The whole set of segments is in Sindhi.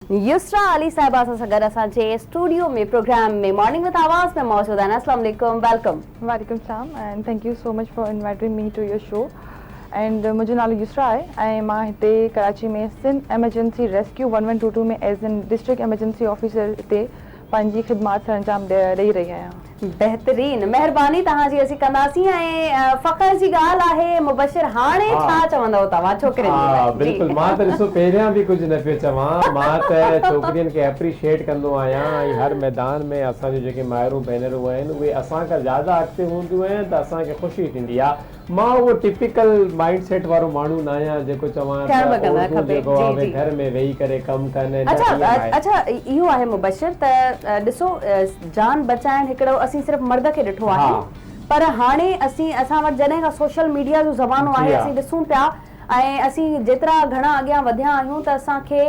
يسرا علي صاحبه اسان سان گڏ اسان جي اسٽوڊيو ۾ پروگرام ۾ مارننگ وٿ آواز ۾ موجود آهن. السلام عليڪم، welcome. وعليڪم السلام and thank you so much for inviting me to your show and منهنجو نالو يسرا آهي ۽ مان هتي Karachi ۾ Sindh emergency rescue one one two two ۾ as an district emergency officer هتي پنهنجي خدمات سرانجام ڏئي رهي آهيان. بهترين مهرباني توهان جي اسين ڪنداسين ۽ فخر جي ڳالهه آهي مبشر هاڻي ڇا چوندؤ توهان ڇوڪرين جي ها لاء جي. بلڪل مان ته ڏسو پهريان به ڪجهه نه پيو چوان مان ته ڇوڪرين کي اپريشيٽ ڪندو آهيان ۽ هر ميدان ۾ اسان جون جيڪي مائرون ڀينرون آهن اهي اسان کان زياده اڳتي هونديون آهن ته اسان کي خوشي ٿيندي آهي مان اهو ٽپيڪل مائنڊ سيٽ وارو ماڻهو ناهيان جيڪو چوان ٿيڻ ته به ڪندا عورتون کپي جيڪو جي آهي جي. گهر ۾ ويهي ڪري ڪم ڪن نه اڇا ائين ناهي. اڇا اهو آهي مبشر ته ڏسو جان بچائڻ هڪڙو اسين صرف مرد کي ڏٺو آهي پر هاڻي اسين اسان وٽ جڏهن کان سوشل ميڊيا جو زمانو جي آهي ها. اسين ڏسون پيا ۽ اسين جيترا گهڻا اڳيان وڌيا آهيون ته اسان کي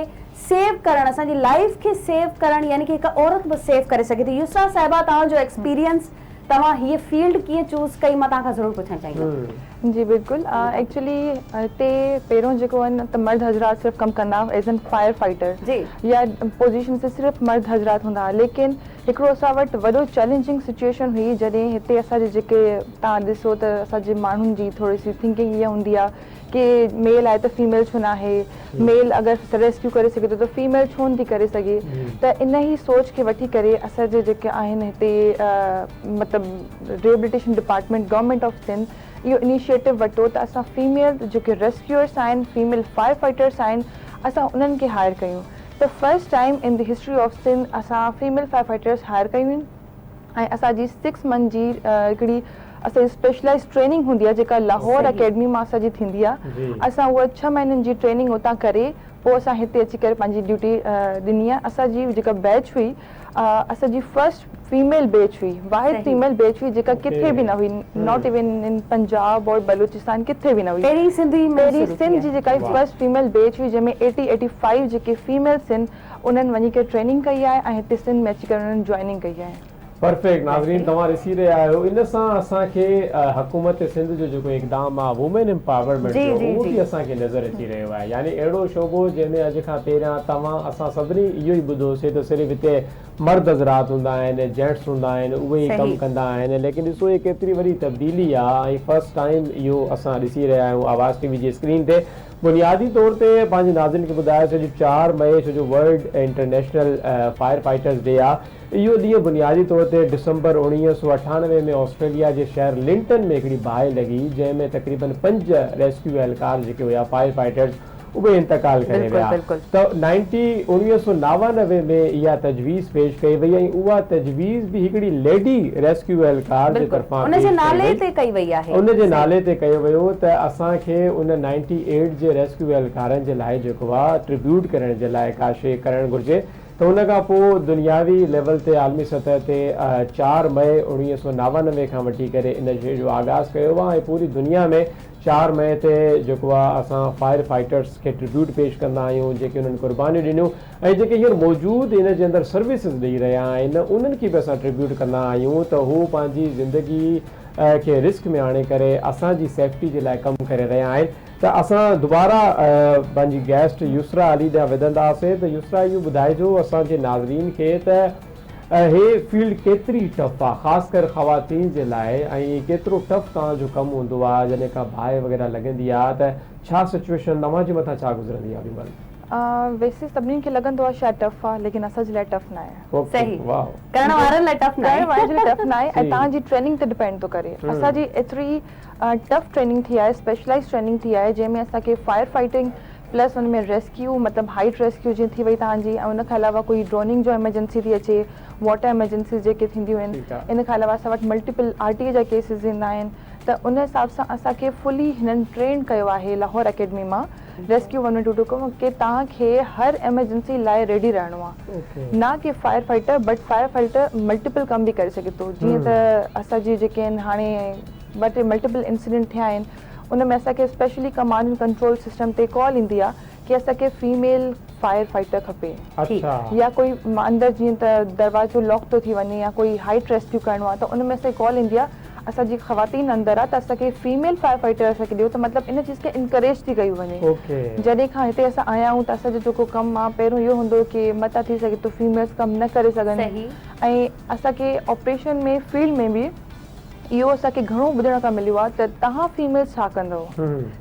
سيو ڪرڻ اسان جي لائيف کي سيو ڪرڻ يعني ڪي هڪ عورت به سيو ڪري سگهي ٿي يسرا صاحبه توهان جو ايڪسپيرينس توهان هيء فيلڊ ڪيئن چوز ڪئي مان توهان کان ضرور پڇڻ چاهيندم. جي بلڪل ايڪچولي هتي پهريون جيڪو آهن ته مرد حضرات صرف ڪم ڪندا هئا ايز ان فائر فائٽر جي. يا پوزيشن تي صرف مرد حضرات هوندا هئا ليڪن هڪڙو اسان وٽ وڏو چئلينجنگ سچوئيشن هئي جڏهن هتي اسان جي جيڪي توهان ڏسو ته اسان جي ماڻهن جي ٿوري سي ٿنڪنگ اها هوندي آهي ڪي ميل آهي ته فيميل ڇو ناهي، ميل اگر ريسڪيو ڪري سگهي ٿو ته فيميل ڇو نٿي ڪري سگهي ته ان ئي سوچ کي وٺي ڪري اسان جي جيڪي آهن هتي مطلب rehabilitation department government of Sindh اهو انيشيٽو ورتو ته اسان فيميل جيڪي ريسڪيورس آهن فيميل فائر فائٽرس آهن اسان انهن کي هائر ڪيون ته first time in the history of Sindh اسان فيميل فائر فائٽرس هائر ڪيون آهن. ۽ اسان جي سڪس منٿ جي هڪڙي اسان جي اسپيشلائيز ٽريننگ هوندي آهي جيڪا لاهور اڪيڊمي مان اسان جي ٿيندي آهي اسان اها ڇهه مهينن جي ٽريننگ اتان ڪري پوء اسان هتي اچي ڪري پنهنجي ڊيوٽي ڏني آهي اسان جي جيڪا بيچ هئي اسان جي فرسٽ فيميل بيچ هئي واحد فيميل بيچ هئي جيڪا ڪٿي به نه هئي not even ان پنجاب اور بلوچستان ڪٿي به نه هئي پهرين سنڌ ئي ۾ پهرين سنڌ جي جيڪا فرسٽ فيميل بيچ هئي جنهن ۾ ايٽي ايٽي فائيو جيڪي فيميلس آهن انهن وڃي ڪري ٽريننگ ڪئي آهي ۽ هتي سنڌ ۾ اچي ڪري انهن جوائننگ ڪئي آهي. پرفيڪٽ ناظرين توهان ڏسي رهيا آهيو ان سان اسان کي حڪومت سنڌ جو جيڪو اقدام آهي وومين امپاورمينٽ جو اهو به اسان کي نظر اچي رهيو آهي يعني اهڙو شعبو جنهن ۾ اڄ کان پهريان توهان اسان سڀني اهو ئي ٻڌو سي ته صرف هتي مرد حضرات هوندا آهن جينٽس هوندا آهن اهي ئي ڪم ڪندا آهن ليڪن ڏسو هي ڪيتري وڏي تبديلي آهي ۽ فرسٽ ٽائيم اهو اسان ڏسي رهيا آهيون آواز ٽي وي جي اسڪرين تي بنيادي طور تي پنهنجي ناظرين کي ٻڌايو سي اڄ چار مئي ڇو جو world international fire fighters day آ اهو ڏينهن بنيادي طور تي ڊسمبر 1998 ۾ آسٽريليا جي شهر لنٽن ۾ هڪڙي باهه لڳي جنهن ۾ تقريبن پنج ريسڪيو اهلڪار جيڪي هيا فائر فائٽرز اهي انتقال ڪري ويا ته نائنٽي 1999 ۾ اها تجويز پيش ڪئي وئي ۽ اها تجويز به هڪڙي ليڊي ريسڪيو اهلڪار جي طرفان پيش ڪئي وئي ان جي نالي تي ڪيو ويو ته اسان کي ان نائنٽي ايٽ جي ريسڪيو اهلڪارن جي لاء جيڪو آ ٽربيوٽ ڪرڻ جي لاء ڪا شيء ڪرڻ گهرجي ته ان کان پوء دنياوي ليول تي عالمي سطح تي چار مئي 1999 کان وٺي ڪري ان شيء جو آغاز ڪيو ويو ۽ پوري دنيا ۾ چار مئي تي جيڪو آ اسان فائر فائٽرس کي ٽربيوٽ پيش ڪندا آهيون جيڪي انهن قربانيون ڏنيون ۽ جيڪي هينئر موجود ان جي اندر سروسز ڏئي رهيا آهن انهن کي به اسان ٽربيوٽ ڪندا آهيون ته هو پنهنجي زندگي کي رسڪ ۾ آڻي ڪري اسان جي سيفٽي جي لاء ڪم ڪري رهيا آهن ته اسان دوباره پنهنجي گيسٽ يسرا علي ڏانهن وڌنداسين ته يسرا اهو ٻڌائجو اسان جي ناظرين کي ته هي فيلڊ ڪيتري ٽف آ خاص ڪر خواتين جي لاء ۽ ڪيترو ٽف توهان جو ڪم هوندو آ جڏهن ڪا باهه وغيره لڳندي آ ته ڇا سچويشن اوهان جي مٿان ڇا گذرندي آ اوڏي مهل. ويسي سڀني کي لڳندو آ شايد ٽف آ ليڪن اسان جي لاء ٽف ناهي. صحيح ڪرڻ وارن لاء ٽف ناهي. ڪرڻ وارن جي لاء ٽف ناهي ۽ توهان جي ٽريننگ تي ڊپينڊ ٿو ڪري اسان جي ايتري ٽف ٽريننگ ٿي آهي اسپيشلائيز ٽريننگ ٿي آهي جنهن ۾ اسان کي فائر فائٽنگ پلس ان ۾ ريسڪيو مطلب هائيٽ ريسڪيو جيئن ٿي وئي توهان جي ۽ ان کان علاوه ڪوئي ڊروننگ جو ايمرجنسي ٿي اچي واٽر ايمرجنسيز جيڪي ٿينديون آهن ان کان علاوه اسان وٽ ملٽيپل آر ٽي اي جا ڪيسز ايندا آهن ته ان حساب سان اسان کي فلي هنن ٽرينڊ ڪيو آهي لاهور اڪيڊمي مان ريسڪيو ون ٽو ٽو ڪي توهان کي هر ايمرجنسي لاء ريڊي رهڻو آهي نه ڪي fire fighter but fire fighter multiple ڪم به ڪري سگهي ٿو جيئن ته اسان جي جيڪي آهن هاڻي ٻه ٽي ملٽيپل انسيڊنٽ ٿيا آهن ان ۾ اسان کي specially command and control system تي ڪال ايندي آ ڪي اسان کي فيميل فائر فائٽر کپي يا ڪوئي اندر جيئن ته دروازو لاڪ ٿو ٿي وڃي يا ڪوئي هائيٽ ريسڪيو ڪرڻو آ ته ان ۾ اسان کي ڪال ايندي آ. असांजी ख़वातीन अंदरि आहे त असांखे फीमेल फायर फाइटर असांखे ॾियो, त मतिलबु इन चीज़ खे इनकरेज थी कई वञे। जॾहिं खां हिते असां आया आहियूं त असांजो जेको कमु आहे, पहिरियों इहो हूंदो की मतां थी सघे थो फीमेल्स कमु न करे सघनि। ऐं असांखे ऑपरेशन में फील्ड में बि इहो असांखे घणो ॿुधण खां मिलियो आहे त तव्हां फीमेल्स छा कंदव?